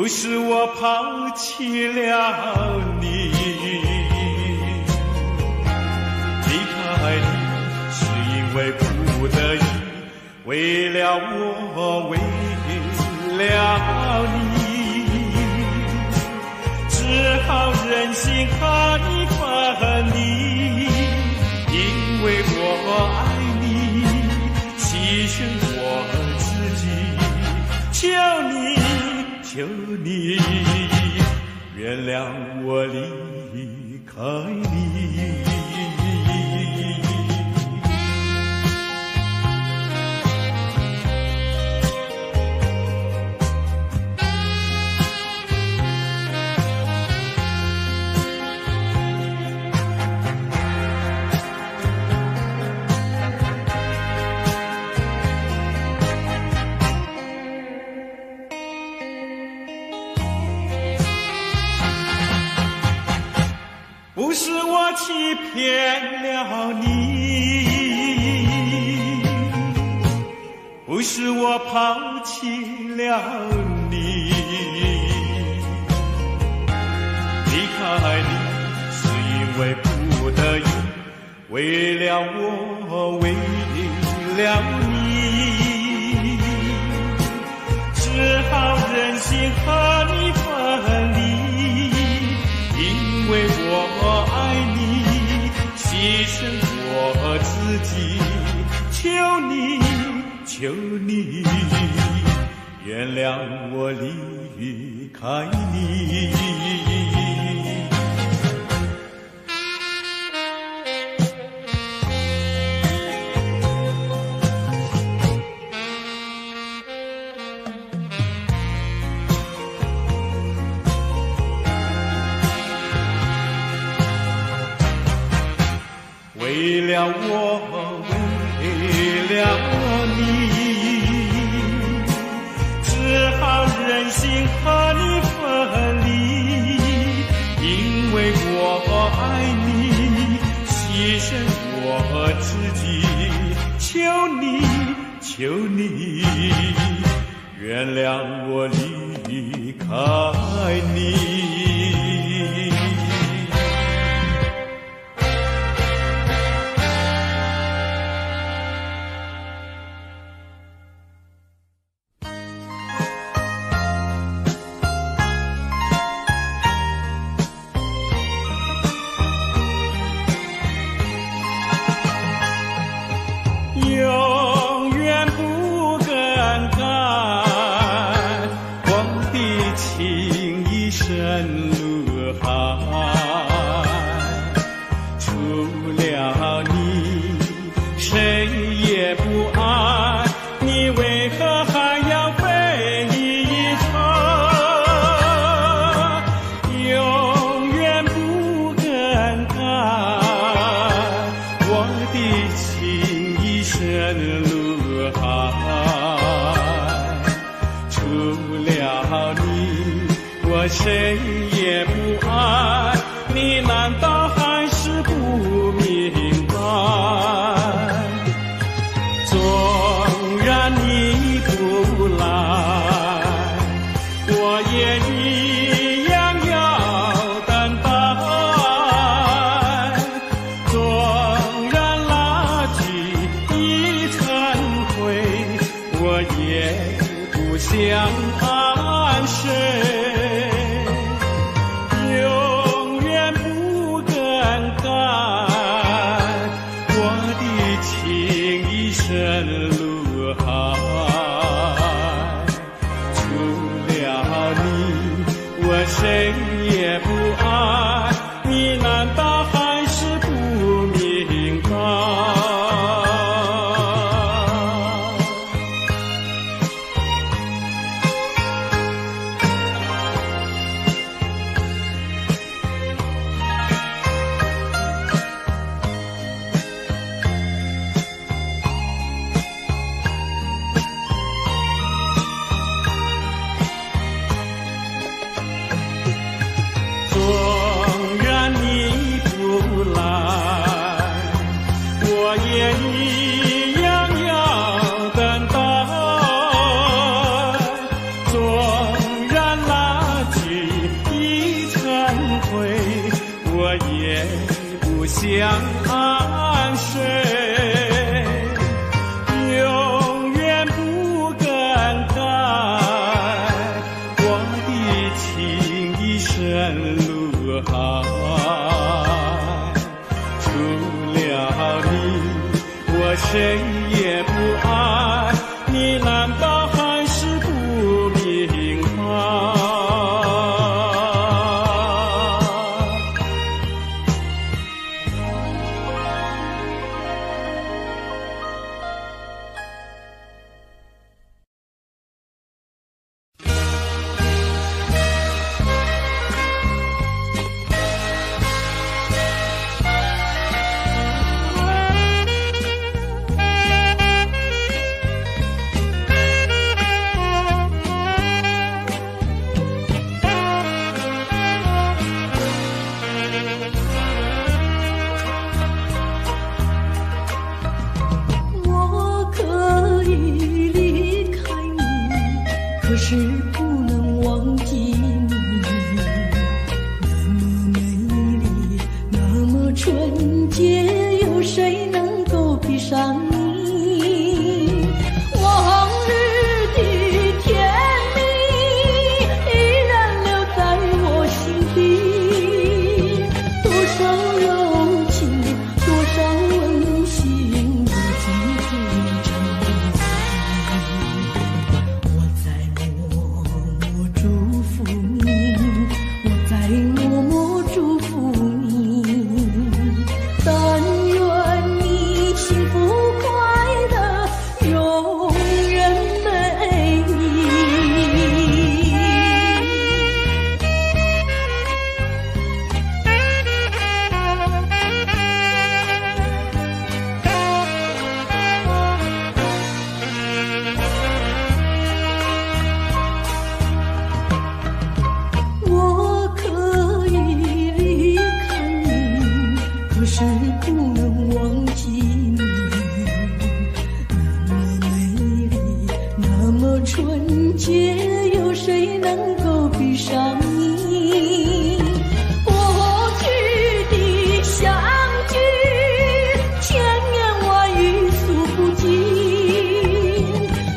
不是我拋棄了你，離開你是因為不得已，為了我，為了你，只好忍心和你分離，因為我愛你，犧牲我自己，求你，求你原諒我離開你。不是我欺騙了你，不是我拋棄了你，離開你是因為不得已，為了我，為了你，只好忍心和你分離，因為我愛你，犧牲我自己，求你，求你原諒我離開你。為了我，為了你，只好忍心和你分離，因為我愛你，犧牲我自己，求你，求你原諒我離開你。永遠不更改，我的情意深如海，除了你，誰也不愛。你為何還要飛走？永遠不更改，我的情意深如海，除了你，我誰也不愛。你難道還是不明白？縱然你不來，我也一樣要等待。縱然蠟燭已成灰，我也不想安睡。永遠不更改，我的情意深如海，除了你，相隨，永遠不更改。我的情意深如海，除了你，我誰也不愛。你難道還是不明白？我可以離開你，可是不能忘記你。那麼美麗，那麼純潔，有誰能夠比上你？往日的甜蜜依然留在我心底，多少柔情，多少溫馨，如今只成回憶。我在默默祝福你，我在默默祝福你，但願你幸福快樂，永遠美麗。我可以離開你，可是不能忘記你。那麼美麗，那麼純潔，有誰能夠比上你？過去的相聚，千言萬語訴不盡，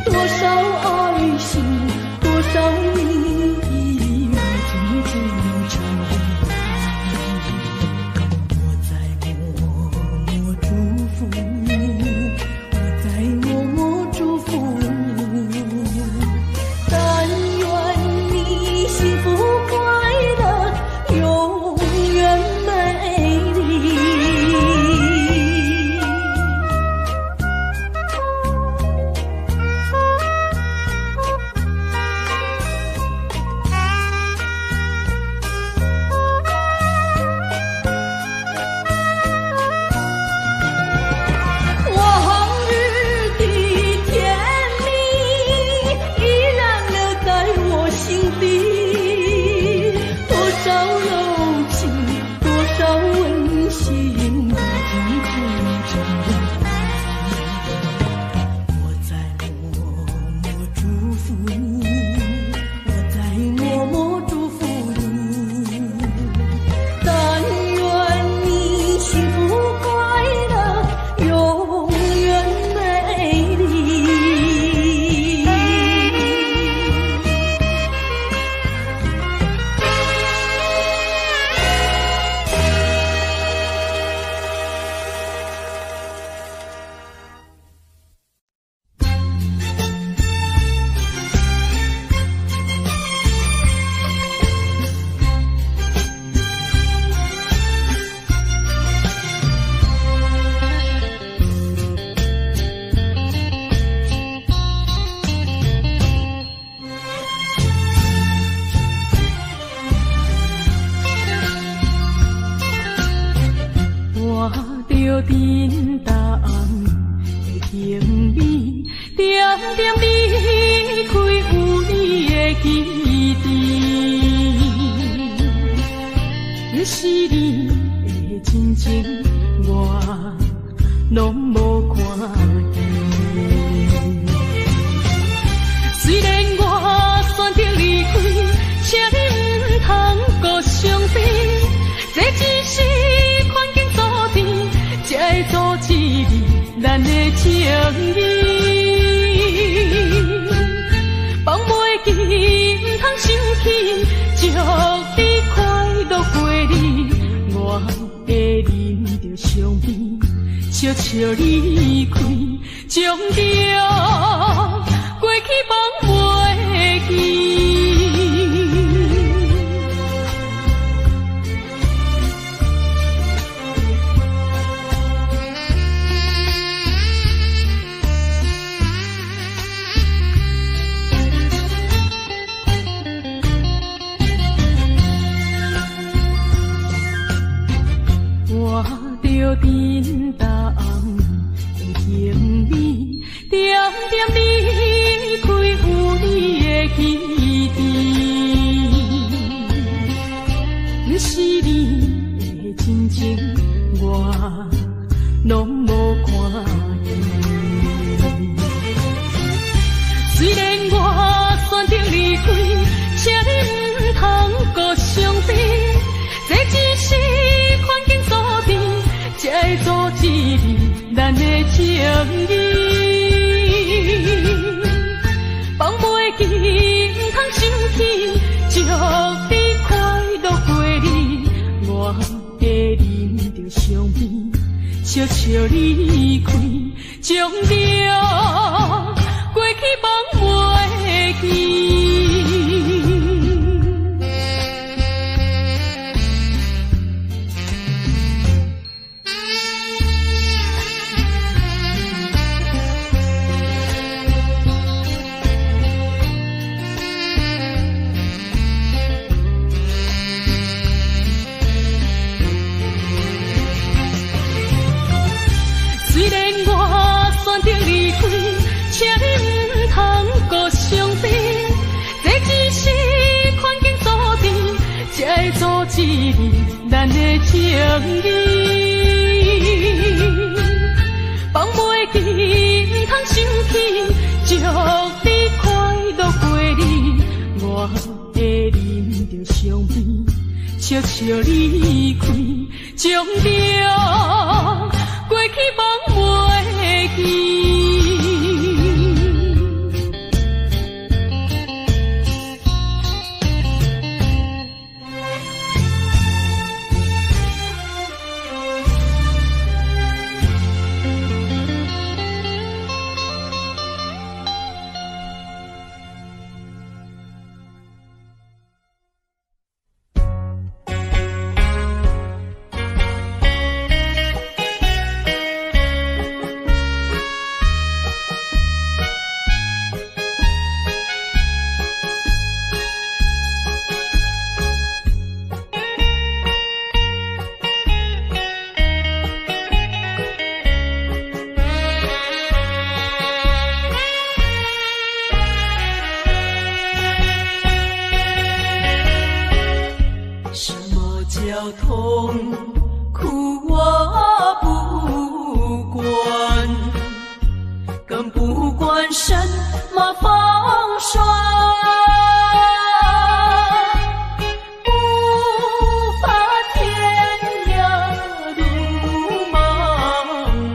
多少愛情，多少蜜意，如今只成回憶。我在默默祝福你，我在默默祝福你，但願你幸福快樂，永遠美麗。往日的甜蜜依然留在我心底，多少柔情，多少溫馨，如今只成回憶。我在默默祝福你，我在默默祝福你，但願你幸福快樂，永遠美麗。伴著振動的香味，點點離開有你的基地，不是你的真情，我攏無看見。雖然我選擇離開，請你毋通閣傷悲，這只是環境注定。義，放袂記，毋通生氣，祝你快樂過日，我會忍著傷悲，笑笑離開，將著過去放袂記。著振動的香味，點點離開有你的基地，毋是你的真情，我攏無看見。雖然我選擇離開，請你毋通閣傷悲，這只是環境所致，才會阻止咱的情誼。放袂記，毋通生氣，祝你快樂過日，我會忍著傷悲，笑笑離開，將著過去放袂記。雖然我選擇離開，請你毋通閣傷悲，這只是環境所致，才會阻止咱的情誼。放袂記，毋通生氣，祝你快樂過日，我會忍著傷悲，笑笑離開，將著過去放袂記。什麼叫痛苦我不管，更不管什麼風霜。不怕天涯路茫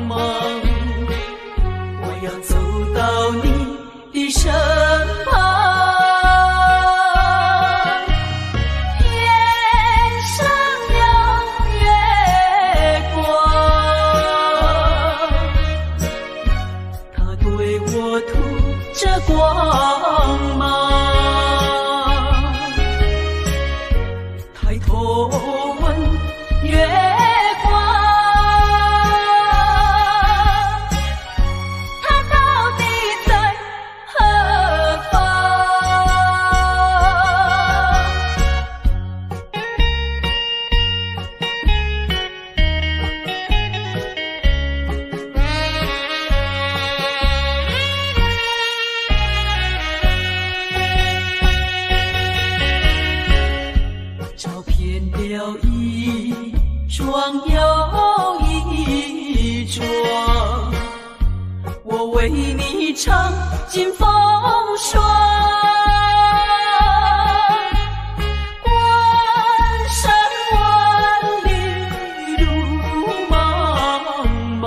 茫，我要走到你的身旁。天上有月光，它對我吐着光芒。抬頭問月光，它到底在何方？照片了一張又一張，我為你嘗盡風霜。關山萬里路茫茫，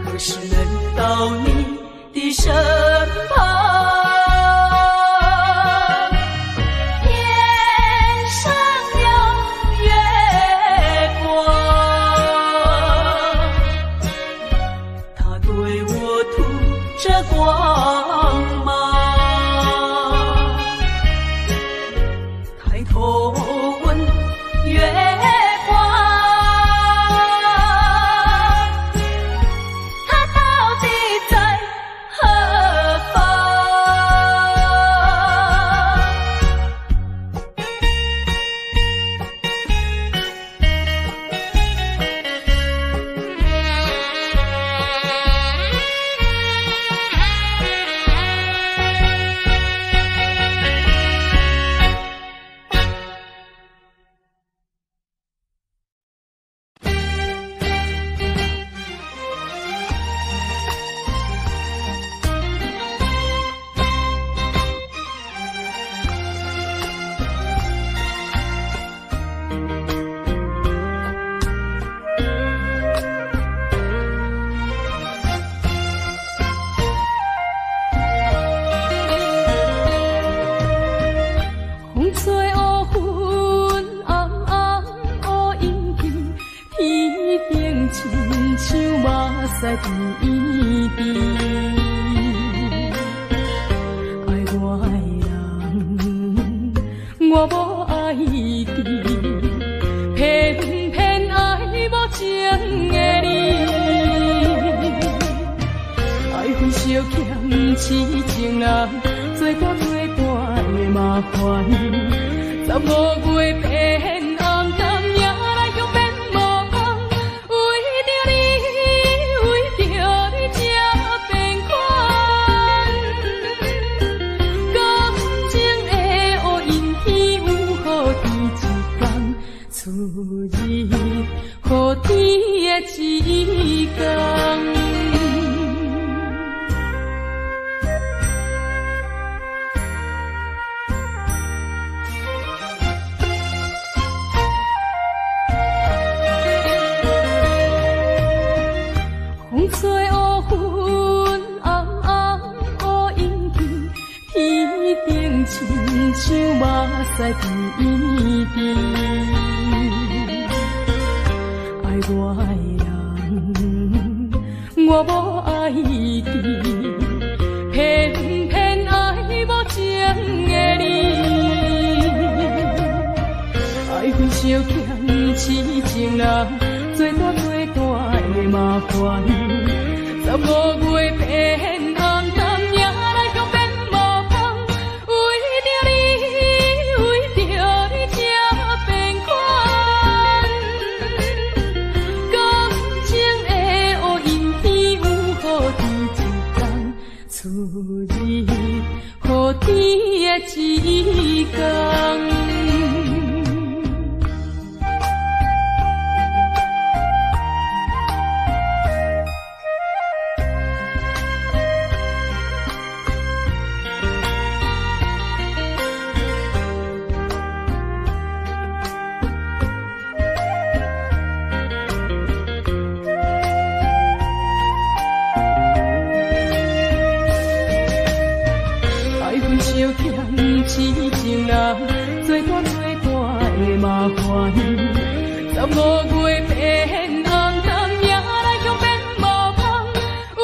何時屎甜甜。愛我的人，我無愛記，偏偏愛無情的你。愛分手欠痴情人，最大最大的麻煩。15月變暗淡，夜來香變無香，為著你，為著你才變款。感情的烏陰天有雨天一工，出日雨天的一工。風吹烏雲暗暗烏陰天，天頂親像目屎甜甜。愛我的人，我無愛記，偏偏愛無情的你。愛分手欠痴情人，最大最大的麻煩。15月變暗淡，夜來香變無香，為著你，為著你才變款。感情的烏陰天有雨天一工，出日雨天的一工。愛分手欠痴情人，最大最大的麻煩。15月變暗淡，夜來香變無香，為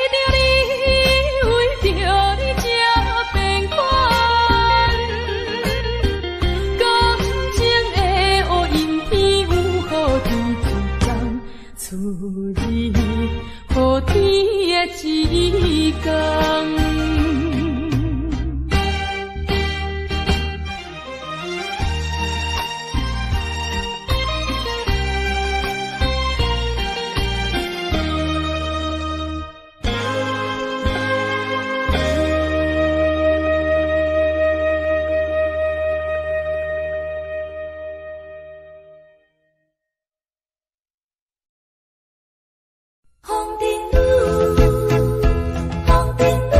著你，為著你才變款。感情的烏陰天有雨天一工，出日雨天的一工。風燈女，風燈女。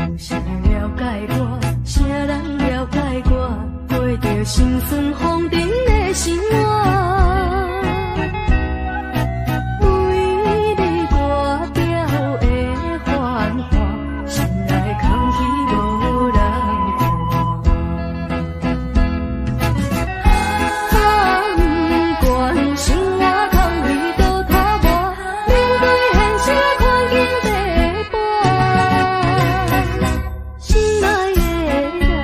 有誰人了解我？啥人了解我？過著心酸風塵的生活，美麗外表的繁華，心內空虛無人看。甘願生活空虛倒拖磨，面對現實環境地盤。心愛的人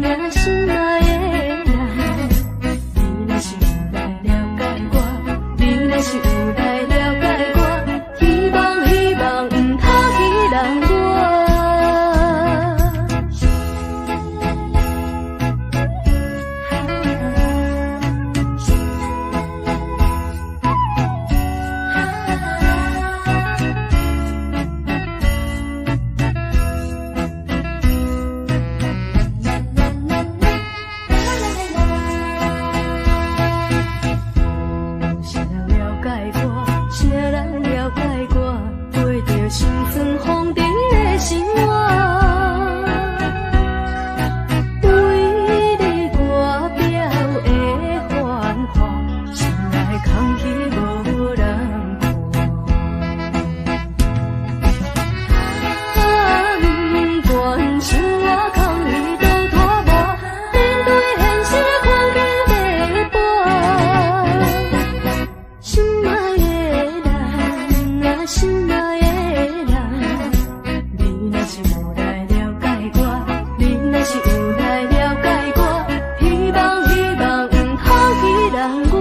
啊，心愛的人，你若是有來了解我，你若是有來了解我，希望希望毋通去人我。有啥人了解我？啥人了解我？過著心酸風塵的生活，美心愛的人，你若是有來了解我，你若是有來了解我，希望希望毋通欺人我。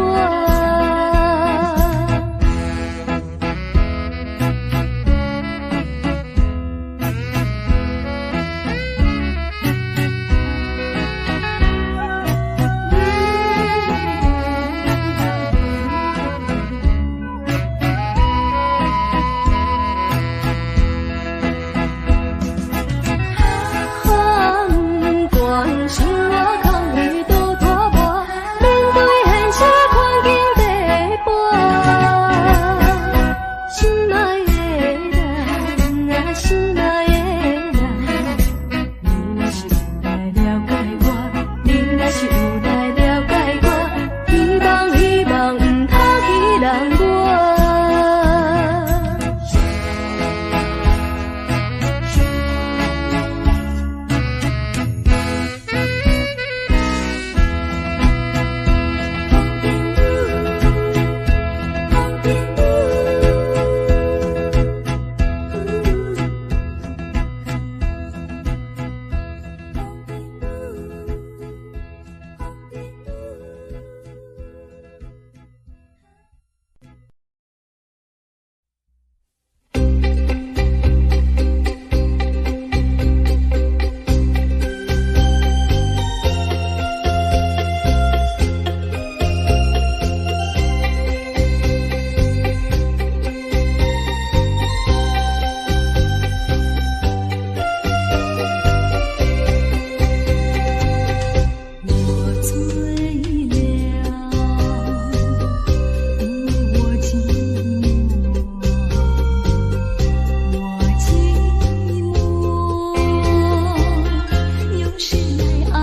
不管生活空虚拄拖磨，面對現實環境地盤。心愛的人啊，心愛的人，你若是有來了解我，你若是有來了解我，希望希望毋通欺人我。我醉了，因為我寂寞，我寂寞，有誰來安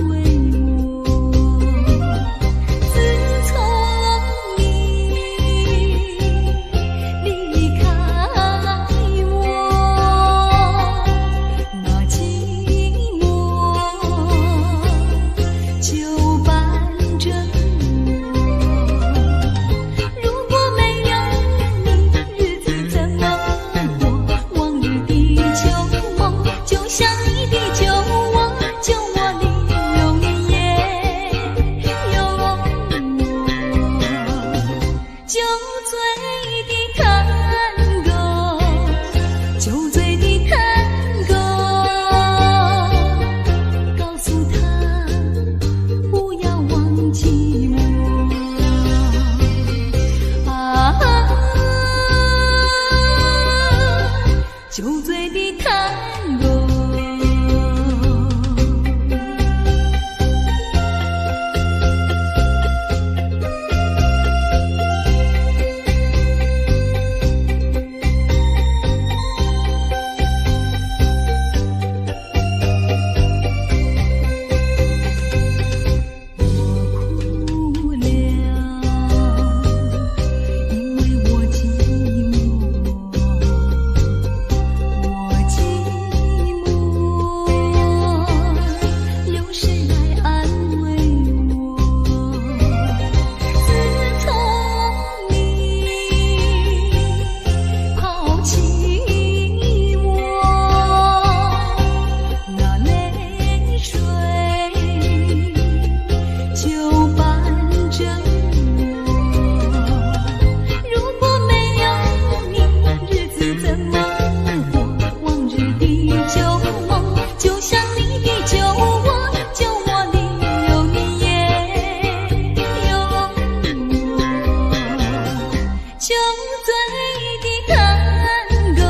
慰我？自從你離開我，那寂寞就伴著我。如果沒有你，日子怎麼過？往日的舊夢，就像你的酒窩，酒窩裡有你也有我。酒醉的探戈，酒醉的探戈，告訴他不要忘記我。啊，酒醉的探戈。我哭了，因為我寂寞，我寂寞，有誰來安慰我？自從你拋棄我，那淚水就伴著我。如果沒有你，日子怎麼過？往日的舊夢，就像你的酒窩，酒窩裡有你也有我。酒醉的探戈，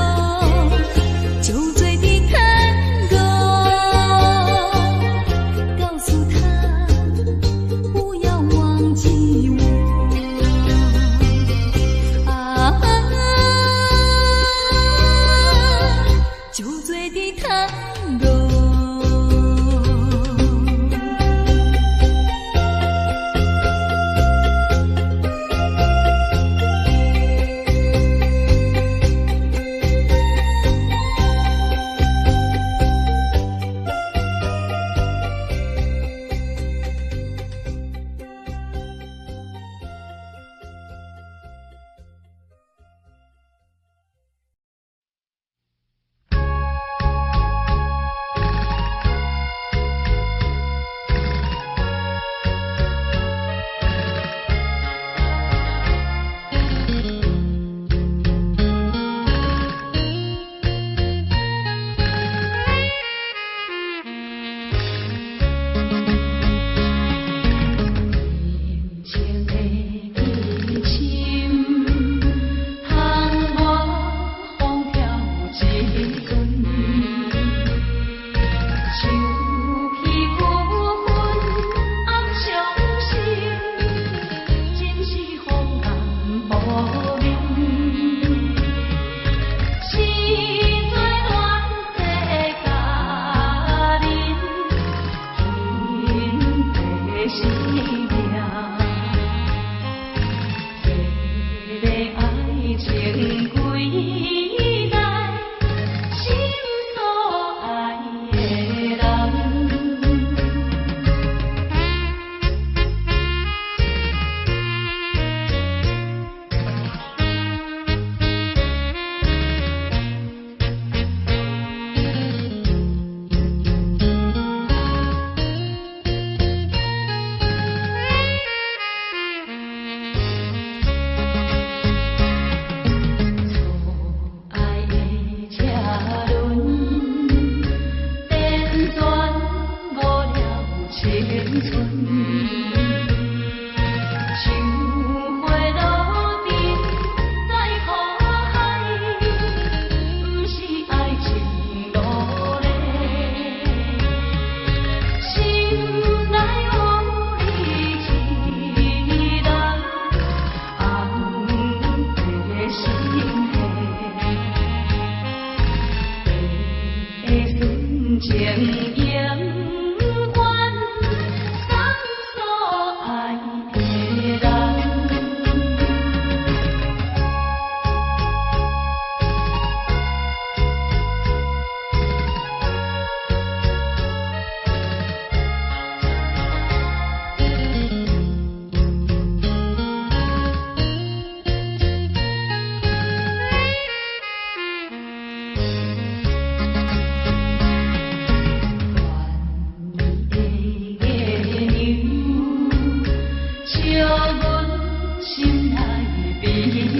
酒醉的探戈，告訴他不要忘記我。啊，酒醉的探戈。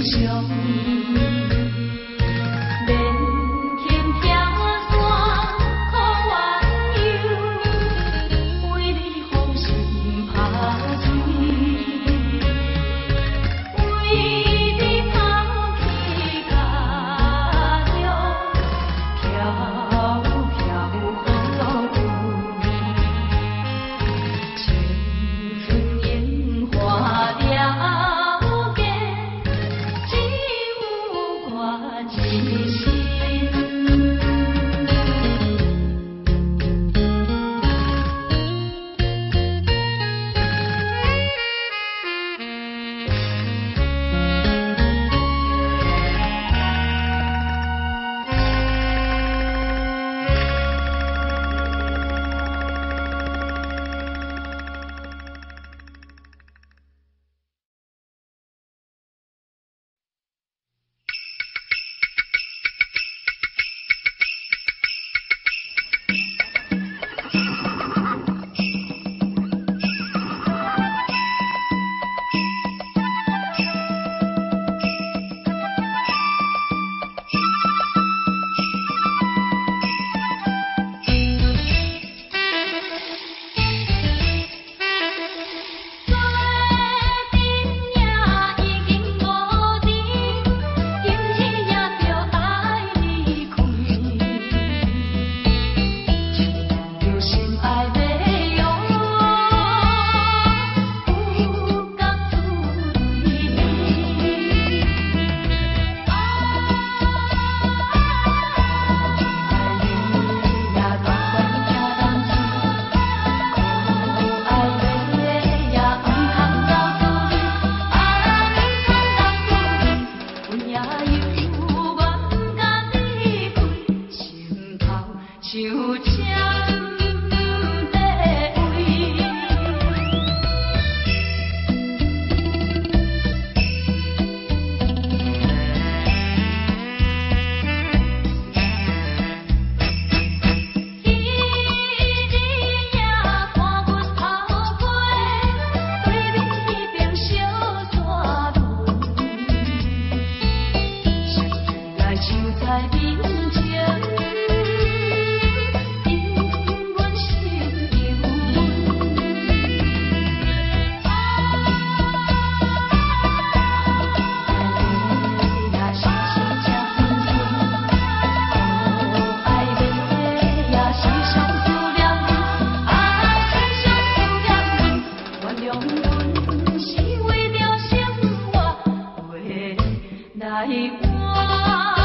傷。免停拆散苦緣由，為你放心拍水，為你拋棄家鄉，飄飄浮浮。青春榮華了結，只有我一身。做阵也已經無甜，今日也著愛離開，親像心愛的羊，有覺出離。啊，愛你也甘願聽人說，苦愛的也毋通走出去，啊，毋通走出去，阮也猶願甲離開，心頭像針在位。彼日也看阮頭過，對面彼邊小山崙，想起來像在面前，引阮心猶溫。啊，愛你也時時這溫馨，苦愛的也時常思念阮，啊，時常思念阮，原諒阮是為著生活話來換。